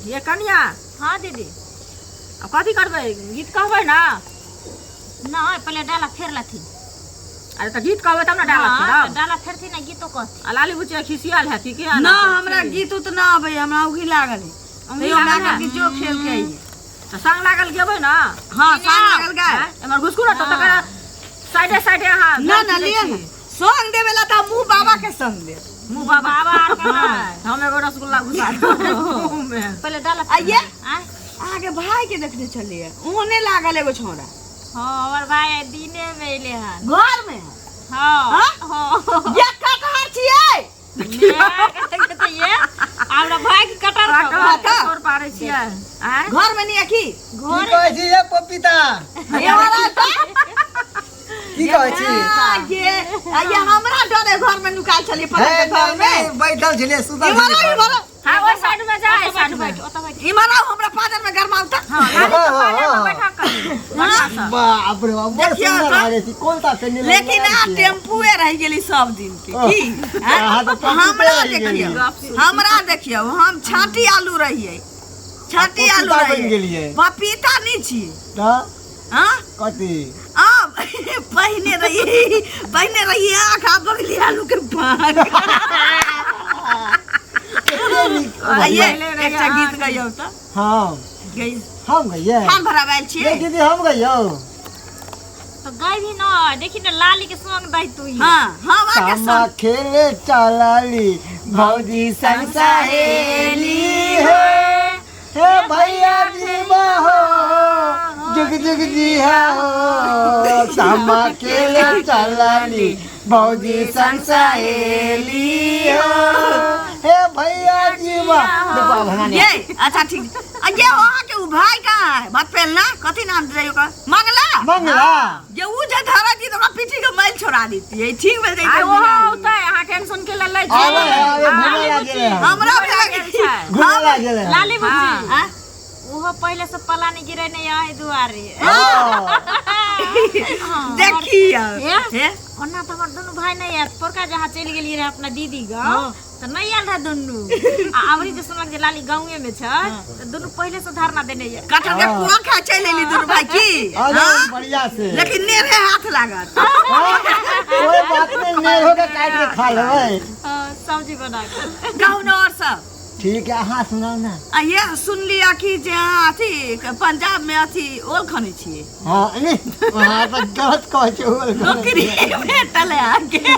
ये कनिया। हाँ दीदी। अब कथी करबै, गीत कहबै ना? नहीं, पहले डाला फेर लथिन। अरे तऽ गीत कहबै तब ने डाला हाँ, फेरब। तऽ डाला फेरथिन आ गीतो कहथिन। आ लाली बुचिया खिसियाल है की के? ना, हमरा गीत उत ना आबै, हमरा उघी लागल है। उंगली तैयो हमरा लागल है? कि जो खेल के आइए। तऽ संग लागल गेबै ना? हाँ, संग लागल गाय। आँय, एम्हर घुसकू ना तऽ तकर साइडे साइडे अहाँ ना ना जाइ लिए छी। ना, संग देवे ला तऽ मुँह बाबा के संग दे। मुँह बाबा। बाबा आर के नहि। हम एगो रसगुल्ला घुसा देबै मुँह मे। पहले डाला। आइए। आँय? अहाँके भाई के देखने छलियै, ओहने लागल एगो छौड़ा। हाँ, हमर भाई आइ दिने में एले हन। घर में है? हाँ। हाँ? हाँ। ये कटहर छियै। ये ये हमरा भाई के कटर कटहर का? तोड़ पारै छियै आँय? घर में नहीं है की? की घर कहै छी ये पपीता? ये वाला तऽ की कहै छी? आ, ये आ, ये हमरा डरे घर में नुकायल छलियै हे, पलंग के तर नहि, में। नहि, बैठल छलियै, सुतल इम्हर आओ, छलियै। इम्हर आओ। हाँ, ओहि साइड में जा, एहि साइड में। बैठ, ओतऽ बैठ। इम्हर आओ, हमरा पाजर में गरमाउ तऽ। हाँ, लाली के हाँ, पाले में हाँ। बैठा कर बढ़िआँ सँ। बाप रे बाप, बड़ देखियौ सुन्दर तऽ। लागै छी, कोन सा पेन्ही लेकिन लगेने आ छियै? टेम्पुए रहि गेली सब दिन के की अहाँ तऽ टेम्पुए हमरा रहि देखियौ, गेलियै। हमरा देखियौ, हम छाँटी आलू रहियै, छाँटी पपीता आलू बनि रहियै। गेलियै। पपीता नहि छी। तऽ हाँ? कथी? आब पहिने रहियै, पहिने रहियै आँख, आब बगली आलू के पाक। कते नीक। आइए पहिले रहियै एकटा गीत आँख। गइयौ तऽ। हम गइयौ। हम गइयै? फार्म भराबै ये छियै। दीदी, हम गइयौ? तो गाय भी न देखी न, लाली के संग दै तू ही। हाँ हाँ, वाके सामा संग। खेले चलली भौजी संग सहेली हो, हे भैया जी हो, जुग जुग जी हो। सामा खेले चलली भौजी संग सहेली हो, हे भैया जी बा। देखो आब हमरा नहि। ये अच्छा ठीक आ, ये अहाँ के उ भाई कहाँ है? बात पेलना कथी नाम दिलै ओकर? मंगला। मंगला। जे उ जे धरा दी तऽ ओकरा पीठी के मैल छोड़ा देतियै, ठीक भेल आइ जैतै। ओहो औतै, अहाँ टेंशन के लेल लै छी। आबै है, आबै, घुमै ला गेलै हन। हमरा घुमै ला गेल छै। घुमै ला गेलै हन। लाली बुच्ची। हाँ? ओहो पहिले से पलानी गिरे नहीं आए दुआरे। हँ। देखियौ। हे? हे? ओना तऽ हमर दुनू भाई नहीं आयत। पोरका जहाँ चलि गेलियै रहे अपना दीदी गाँव तऽ नहि आयल रहे दुनू, आ अबरी जे सुनलक जे लाली गाँवे में छै तऽ दुनू पहिले से धरना देने ये। कटहर के हाँ। कुआ खा चलि एली दुनू भाई की? अरे हाँ? बढ़िया से। लेकिन नेरे हाथ लागत। हाँ, कोई बात नहीं, नेरो के काट के खा लेबै। हाँ, सब्जी बना के। कहू ने और सब। ठीक है, अहाँ सुनाउ ने। आ ये सुन लिया कि जे अहाँ अथी पंजाब में अथी ओल खनै छियै। हाँ, नहीं, अहाँ तऽ गलत कहै छियै, ओल खनै नौकरी छियै। भेटल है अहाँके? नहि,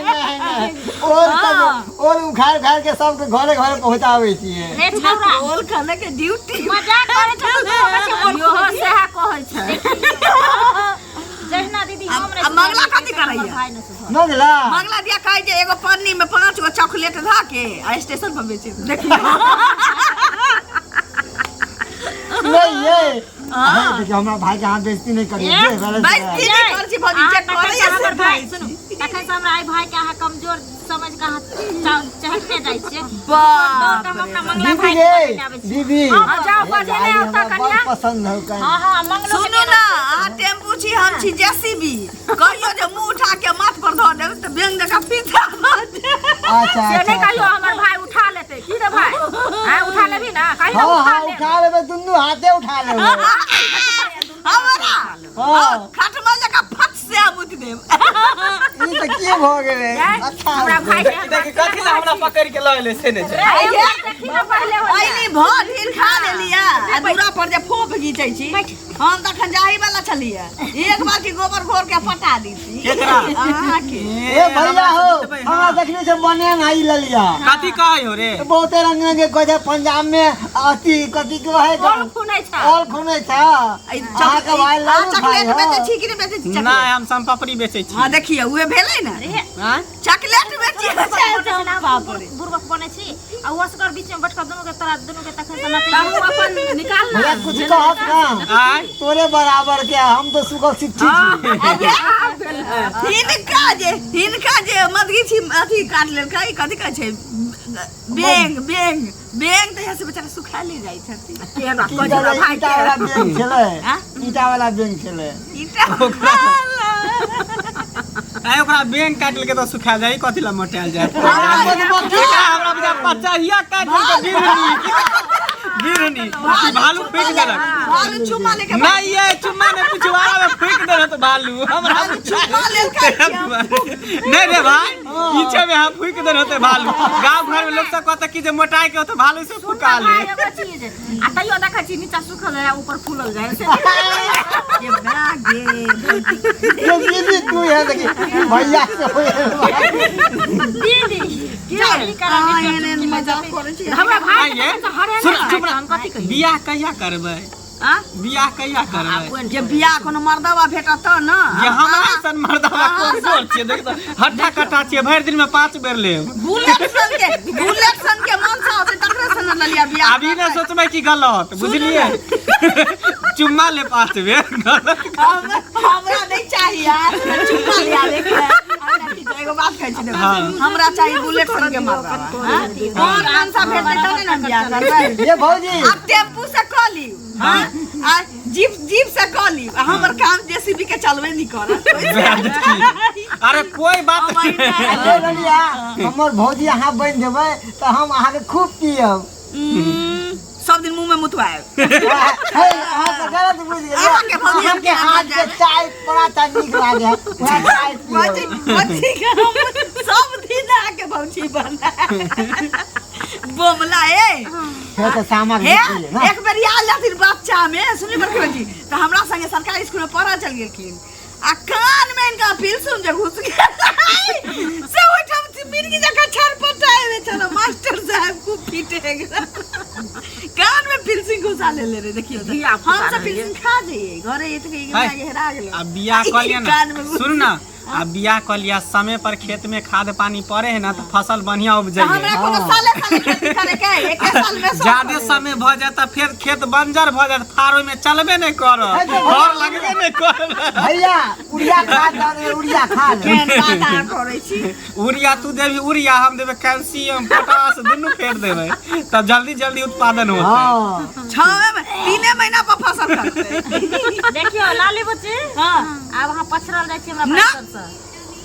नहि, नहि। ओल सब हाँ। ओल उखाड़ उखाड़ के सबके घरे घरे पहुँचाबै छियै। रे छौड़ा, ओल खनै के ड्यूटी। मजाक करै छै तऽ तू कहै छै ओल इहो खबै छी। सएह कहै छै। जहिना दीदी हम आ मंगला कथी करैया? भाई न सुधर। मंगला। मंगला दिया कहै जे एगो पन्नी में 5 गो चॉकलेट धऽ के आ स्टेशन पर बेचे, देखियौ। नहीं ये हाँ, देखियौ, हमरा भाई के अहाँ बेइज्जती नहि करियौ। जे भेलै से बेइज्जती नहि करै छी भौजी, अहाँ जे तखन करैया से से हमर भाई करै सुनू छी। तखन से हमरा एहि भाई के अहाँ कमजोर समझ के अहाँ चहटने जाइ छियै। बाप दौड़ के हम रे। अपना मंगला दीदी भाई के गे बजेने आबै छी। दीदी। हाँ, जाओ, हे बजेने भाई, आउ हमरा तऽ बड़ कनिया। पसंद हौ कनि। हाँ हाँ, मंगलो के सुनू ना, अहाँ टेम्पू छी, हम छी जेसीबी। कहियो जे मुंह उठा के माथ पर धऽ देब तऽ बेंग जकाँ पीछा भऽ जायत। अच्छा से अच्छा नहि कहियो, अच्छा। हमर भाई उठा लेतै की रे भाई? आँय, उठा लेबही ना? कही ना। हाँ उठा हाँ लेब। उठा लेबै, दुनू हाथे उठा लेबै। हमरा हाँ। खटमल जकाँ फट से हम उठि देब। ई तऽ की भऽ गेलै? अच्छा हमरा भाई के देखी कथी ला हमरा पकड़ के लऽ गेलै से नहि छै। देखी ना पहिले होइए। ऐनी भर ढील खा लेलियै आ दूरा पर जे फोप घीचै छी, हम तखन जाही वाला छलियै, एक बाल्टी गोबर घोर के पटा दीती। केकरा? अहाँके। ए भैया हो, हमरा देखने छै बनेन आई ललिया। कथी कहै हो रे? बहुते रंग रंग के कहै छै पंजाब में अथी कथी कहै छै? ओल खुनै छै। ओल खुनै छै। अहाँके भाई लालू खाइ चॉकलेट हो। बेचै छी कि नहि बेचै छी? नहि, हम सोनपापड़ी बेचै छी। हाँ, देखियौ, उहे भेलै ने। आँय? चॉकलेट बेची। बाप रे, बुड़बक बनै छी आ ओ असगर बीच में बैठ कऽ दुनू के तोरा दुनू के तखन से नचै। तहु अपन निकाल ना। भैया, कुछ कहत ना? आँय? तोरे बराबर के हम तो सुखल शिक्षित छी। हिनका जे मदगी छी अथी काट लेलकै, कथी कहै छै, बेंग बेंग बेंग, तऽ यहाँ से बेचारा सुखा ले जाइ छथिन। केना की कहै छै हमरा कहै, भाई ईटा के? वाला बैंक छलै। आँ? ईटा वाला बैंक छलै। ईटा। आँय, ओकरा बैंक काटि लेलकै तऽ सुखा जाइ, कथी ला मोटायल जाय? मधुमक्खी। एकरा हमरा बुझा पचहिया काटि लेलकै, बिरनी। जानी कि भालू फेंक देलक। भालू चुम्मा लेके नहीं ये चुम्मा ने पिछवाड़ा में फेंक देलक तो भालू हमरा भालू चुम्मा लेलकै। नहीं रे भाई, पीछे में हम फूक देल होते भालू। गांव घर में लोग सब कहता कि जे मोटाई के होते भालू से फुका ले। भाई एगो चीज आ तैयो देखै छी नीचा सुखल है ऊपर फूलल जाय से। ये बड़ा गे ये दीदी तू है देखी भैया से होए। दीदी जाओ। की करा अहाँ एहन एहन मजाक करै छी। हमरा भाई के आइए। तखन से हरे सुन, नहि चुप छै, हम कथी कहियै? बियाह कहिया करबै? आ? बियाह कहिया करबै? जे बियाह कोनो मर्दवा भेटत तऽ न। जे हमरा सन मर्दवा कमजोर छियै, देख तऽ हट्टा कट्टा छियै, भरि दिन में 5 बेर लेब। बुलेट सन के, बुलेट सन के मनसा होतै तकरे सन न ललिया बियाह। अभी ने सोचबै कि गलत बुझलियै, चुम्मा ले 5 बेर गलत। हमरा नहीं चाही यार चुम्मा ले आवे के। हमरा की चाही, एगो बात कहै छी देखो। हाँ। हमरा चाही बुलेट सन के मर्दवा। हाँ? कोन मनसा भेटतै तहने न हम बियाह करबै। ये भौजी आब टेम्पू से कऽ लियौ, हाँ? आ जीप, जीप से कऽ लियौ आ हमर काम जेसीबी के चलबे नहीं करत। अरे कोई बात नहीं। अरे ललिया, हमर भौजी अहाँ बनि जेबै तऽ हम अहाँके खूब पियब। सब दिन मुंह में मुतवाएब। हे, अहाँ तऽ गलत बुझि गेलियै। अहाँके भौजी हम अहाँके केना हाथ के चाय पराठा नीक लागे है, वएह चाय भौजी, पियब। भौजी के हम सब दिन अहाँके भौजी बनाएब। बोमला ए फेर तऽ सामा के हे गीत ने। एक बेर आयल रहथिन बच्चा में, सुनली बड़की भौजी, तऽ हमरा संगे सरकारी स्कूल में पढ़ऽ चलि गेलखिन आ कान में इनका पिलसुम जे घुस गेल से ओहिठाम मिर्गी जकाँ छरपटाए में छल। मास्टर साहब खूब पीटे गेल। कान में पिलसिन घुसा लेले रे। देखियौ तऽ धिया पुता हम सब रहियै। पिलसिन खा जइयै घरे एतके है। हेरा गेलै। आ बियाह कऽ लिअ कान में ना, घुस- सुन ना, आ बियाह कऽ लिअ समय पर खेत में खाद पानी पड़े है ना तो फसल बढ़िया उपजै तऽ हमरा है। कोनो साले साले खेती करे के है, एके साल में सब ज्यादे करे। समय भऽ जायत तऽ फेर खेत बंजर भऽ जायत, फार ओहिमे चलबे नहि करत, हर लगबे नहि करत। भैया उड़िया खाद दऽ देबै, उड़िया खाद। केहन बात अहाँ करै छी। उरिया तू देबही उरिया, हम देबै कैल्शियम पोटाश, दुनू फेर देबै तब जल्दी जल्दी उत्पादन होतै। हाँ। छवे में 3 महीना पर फसल करतै। देखियौ लाली बुच्ची, हाँ। आब अहाँ पछड़ल जाइ छी हमरा ना। भाई सबसँ।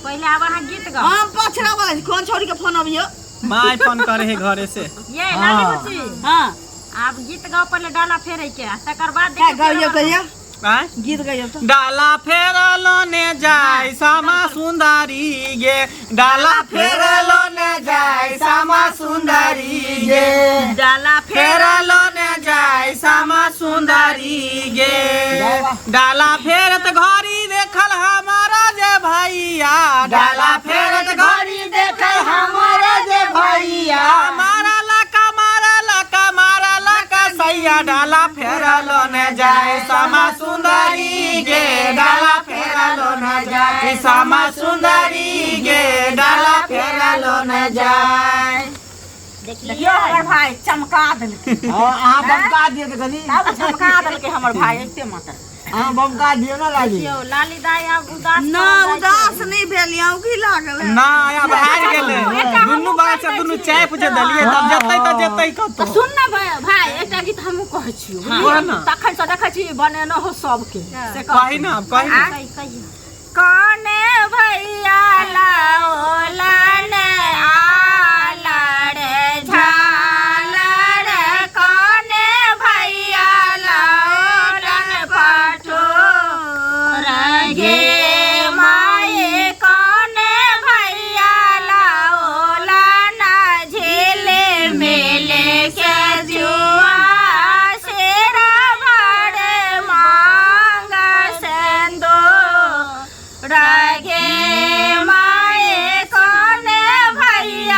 पहिले आब अहाँ गीत गाउ। हम पछड़ा वाला छी। कोन छौड़ी के फोन अबियो? My phone करे है घरे से। ये लाली बुच्ची, हाँ। आब गीत गाउ पहिले डाला फेरै के आ तकर बाद है, देखियौ गाइयो फेर कहियो। आँय? गीत गाइयो तऽ। डाला फेरलो ने जाय सामा सुंदरी गे, डाला फेरलो ने जाय सामा सुंदरी गे, डाला फेरलो ने जाय सामा सुंदरी गे, डाला फेरत घड़ी देखल हमारा जे भैया, डाला फेरत घड़ी देखल हमारा जे भैया, मारा लका मारा लका मारा लका सैया, डाला फेरलो ने जाय सामा सुंदरी गे, डाला फेरलो ने जाय सामा सुंदरी गे, डाला फेरलो ने जाय। देखियौ हमर भाई चमका देलकै। हाँ, अहाँ बमका दियौ तऽ कनि। तब चमका देलकै हमर भाई एते मात्र। अहाँ बमका दियौ ने लाली। देखियौ लाली दाई आब उदास ना पड़ल जाइ उदास छै। नहीं भेल, की लागल है? ना आब हारि गेलै दुनू बच्चा, दुनू चाय पूछे देलियै तब जेतै तऽ जेतै कतौ। सुन ने भाई, एकटा गीत हमहूँ कहै छियौ। कह ना। तखन से देखै छी बनेनो हो सबके से कह। कही ना, कही ना। कही, कही। कने भैया लाओ ने आला रे झाला रे, कने भैया लाओ पठो गे माए, कने भैया लाओ ना झेले मेले के जुआ, शेरा भरे मांगा सेंदो रागे माए, कने भैया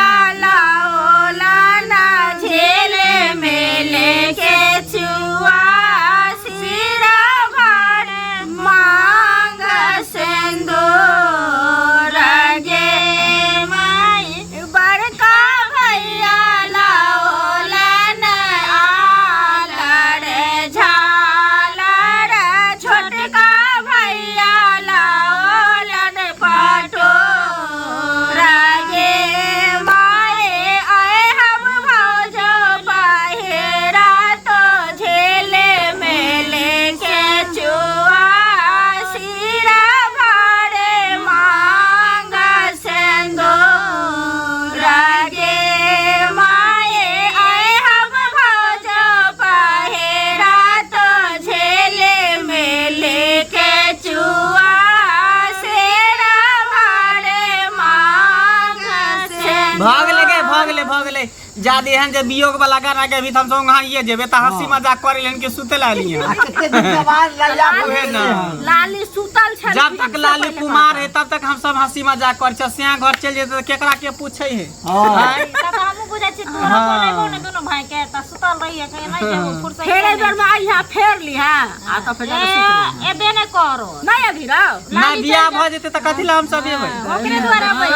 जादे एहन जे वियोग वाला गाना गेबही त हम सब ओंघाइए जेबे त हंसी मजाक करे लेन के सुते ला लिये। आ कते दिन के बाद ललिया उहे ना। लाली सुतल छल। जब तक लाली कुमार है तब तक हम सब हंसी मजाक कर छ, सिया घर चल जेते त केकरा के पूछे है? हाँ। आँय? तब तऽ हमहूँ बुझै छी तोरा बोलेबो ने दुनू भाई के तऽ सुतल रहिए कहीं नहि जेबो फुर्सत फेर एहि बेर में आइहा फेर लिहा आ तऽ फेर जाके सुति रहिहा। एबे नहि करो। नहि अभी रौ। ना बियाह भ जेते त कथी ला हम सब एबै? ओकरे द्वारा अबै।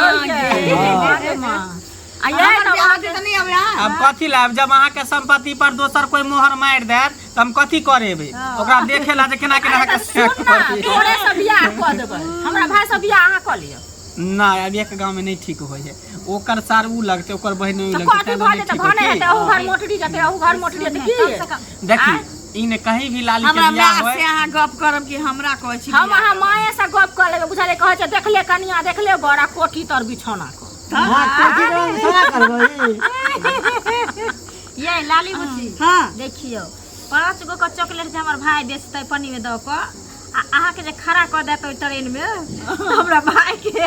आ ये हमर तऽ बियाह होतै तऽ नहि अबै अहाँ? अब कथी लायब जब अहाँ के संपत्ति पर दोसर कोई मोहर मारि देत त हम कथी करेबै? ओकरा देखे ला जे केना केना अहाँके सुन ना, तोरे से बियाह कऽ देबै, हमरा भाय से बियाह अहाँ कऽ लिअ। ना, अब एक गांव में नहीं ठीक होय है। ओकर सार ऊ लगते, ओकर बहिन ऊ तऽ लगते, कथी तैं भऽ नहीं जेतै? ठीक भने होय हेतै, अहू घर मोटरी जेतै, अहू घर मोटरी जेतै की? देखी ई ने कहीं भी लाली के हमरा बियाह माय होय से अहाँ गप करब कि हमरा कहै छी? हम अहाँ माये से गप कऽ लेबै, बुझलियै? कहै छै देखले कनिया देखले बड़ा कोठी तर बिछौना कऽ। हाँ, कोठी तर बिछौना करबै। ये लाली बुच्ची। हाँ। देखियौ 5 गो के चॉकलेट जे हमर भाई बेचतै पन्नी में दऽ कऽ आ अहाँके जे खड़ा कऽ देत ओहि ट्रेन में, हमरा भाई के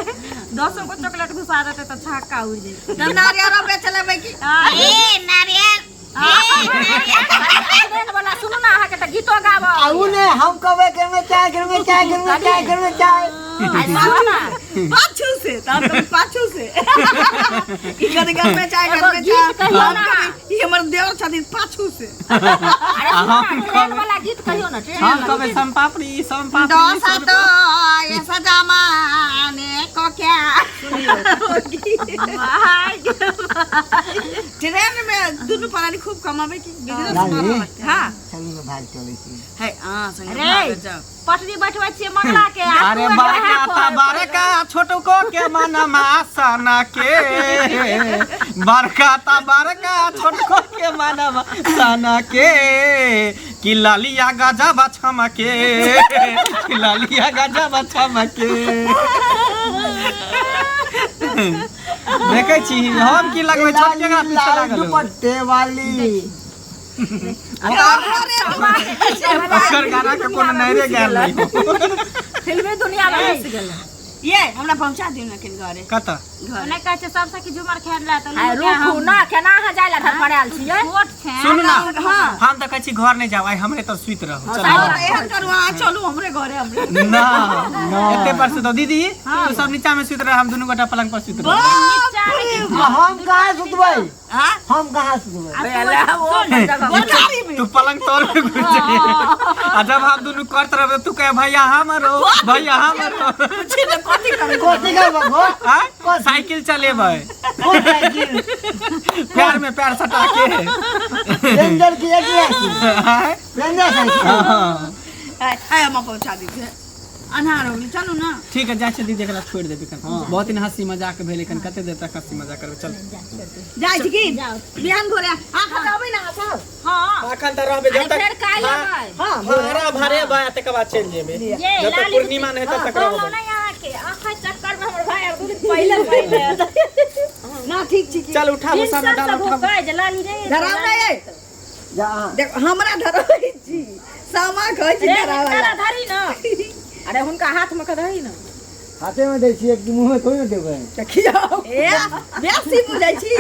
10 गो चॉकलेट घुसा देतै तऽ छक्का उड़ि जेतै। तब नारियल बेच लेबै की? ए नारियल, ट्रेन वाला सुनू ना, अहाँके तऽ गीतो गाबऽ। आ उ ने हम कहबै घर में चाय, घर में चाय, घर में चाय, घर में चाय। आ सुनू ना, पाछू से तब तो पाछू से ई कभी घर में चाय, घर एगो में गीत चाय। कहियौ हम ना। कभी ई हमर देवर छथिन पाछू से। अरे सुनू ना, ट्रेन वाला गीत कहियौ ना, ट्रेन हम वाला। कहबै सोनपापड़ी, सोनपापड़ी। दस तो ऐसा जमाने को क्या ट्रेन में दुनू प्राणी खूब कमाबै की बिजनेस लाली। करऽ लगतै। हाँ। चलू ने, भाग चलै छी। है अहाँ संगे रे। भागल जाउ। पटरी बैठबै छियै मंगला के आ अरे तू बड़का वएह ता पर। बड़का छोटको के मनमा सना के, बड़का ता बड़का छोटको के मनमा सना के कि लालिया गजब छमके, कि लालिया गजब छमके। देखै छी हम की लगबै छोटके केकरा पीछे लाल लागल हो? दुपट्टे वाली। ओकर गाना के कोनो नहरे गेल नहीं हो। फिल्मी दुनिया में घुसि गेलै। ये हमरा पहुंचा दियौ ने किन घरे। कतऽ? घर। नहि कहै छै सबसँ कि झूमर खेल ला तऽ आ रुकू ना, केना अहाँ जाय ला धड़फड़ायल छियै? छोट छै। सुनू ना, हाँ। हम तऽ कहै छी घर नहि जाउ, आइ हमरे तऽ सुति रहू। चल। हाँ, तऽ एहन करू अहाँ चलू हमरे घरे हमरे। ना, एते पर सुतौ दीदी, तू सब नीचा में सुति रह, हम दुनू गोटा पलंग पर सुति रहब। आ हम कहाँ सुतबै? हाँ? हम कहाँ सुतबै? गोटारी में। तू पलंग तोड़ के घुस जाइए आ जब हम दुनू करत रहबै तू कहे भैया हमरो, भैया हमरो। पूछी ने कथी करबै? कथी करबै गो? आँय? साइकिल चलेबै। कोन साइकिल? पैर में पैर सटा के। रेंजर की एक आँय? Ranger cycle. हाँ। आइ आइ हम पहुंचा दी छै। अन्हार हो गेल, चलू ना। ठीक है, जाइ छै दीदी, एकरा छोड़ि देबै कन। बहुत दिन हंसी मजाक भेलै कन, कते देर तक हंसी मजाक करबै? चल। जाइ छी की बिहान भोरे आखन अबै ना अहाँ सब? हाँ। अखन तऽ रहबै जब तक फेर काल्हि अबै। हाँ। भाड़ा भरेबै आ तकर बाद चलि जेबै। ये जब तक लाली पूर्णिमा नहि तब तक कहलहुँ रहबै। नहि अहाँके आँखि चक्कर में हमर भाई आब 2 दिन पहिले पहिले ना ठीक छी की। चल उठाबू, दिन सामने सब डाल सब उठाबू। भूकै जे लाली रे। धराउ ना ये। जा अहाँ। देख हमरा धराबै छी, सामा कहै छी रे, धराबै। हुनका धरी ना। अरे हुनका हाथ में के धरी ना। हाथे में दै छियै कि मुँह में थोड़ी ने देबै? तऽ खियाउ। ए बेसी बुझै छी।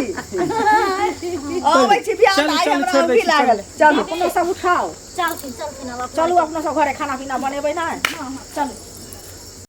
अबै छी बियाह चलू, तऽ आइ चलू, हमरा छोड़ि दै औंठी छी, लागल। चलू अपनो सब उठाओ। चलथिन चलथिन अब अपना। चलू अपनो सब घरे खाना पीना बनेबै ना। चलू।